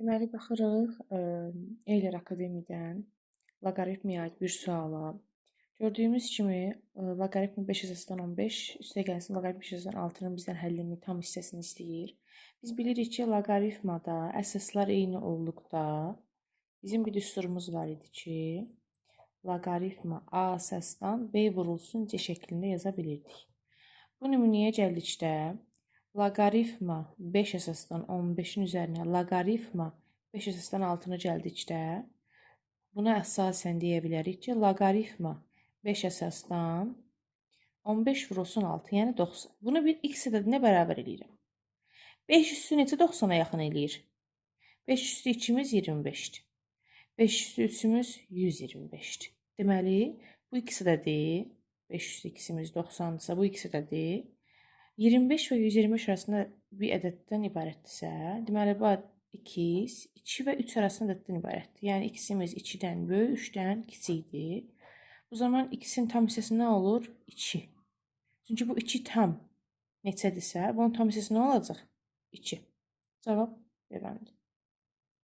Deməli, baxırıq Eyler Akademidən loqaritmaya aid bir suala. Gördüyümüz kimi loqaritma 5 əsasdan 15, üstə gəlsin loqaritma 5 əsasdan 6-nın bizdən həllini tam hissəsini istəyir. Biz bilirik ki, loqaritmada əsaslar eyni olduqda bizim bir düsturumuz var idi ki, loqaritma A əsasdan B vurulsun C şəklində yaza bilirdik. Bu nümunəyə gəldikdə loqaritma 5 əsasdan 15-in üzərinə loqaritma 5 əsasdan 6-nı gəldikdə buna əsasən deyə bilərik ki, loqaritma 5 əsasdan 15 vurulsun 6, yəni 90. Bunu bir x ədədinə bərabər eləyirəm. 5 üstü neçə 90-a yaxın eləyir? 5 üstü 2-miz 25-dir. 5 üstü 3-ümüz 125-dir. Deməli, bu x ədədi, 5 üstü x-imiz 90-dırsa, bu x ədədi 25 və 125 arasında bir ədəddən ibarətdirsə, deməli, bu x 2 və 3 arasında ədəddən ibarətdir. Yəni, x-imiz 2-dən böyük, 3-dən kiçikdir. Bu zaman x-in tam hissəsi nə olur? 2. Çünki bu 2 tam neçədirsə, bunun tam hissəsi nə olacaq? 2. Cavab B bəndi.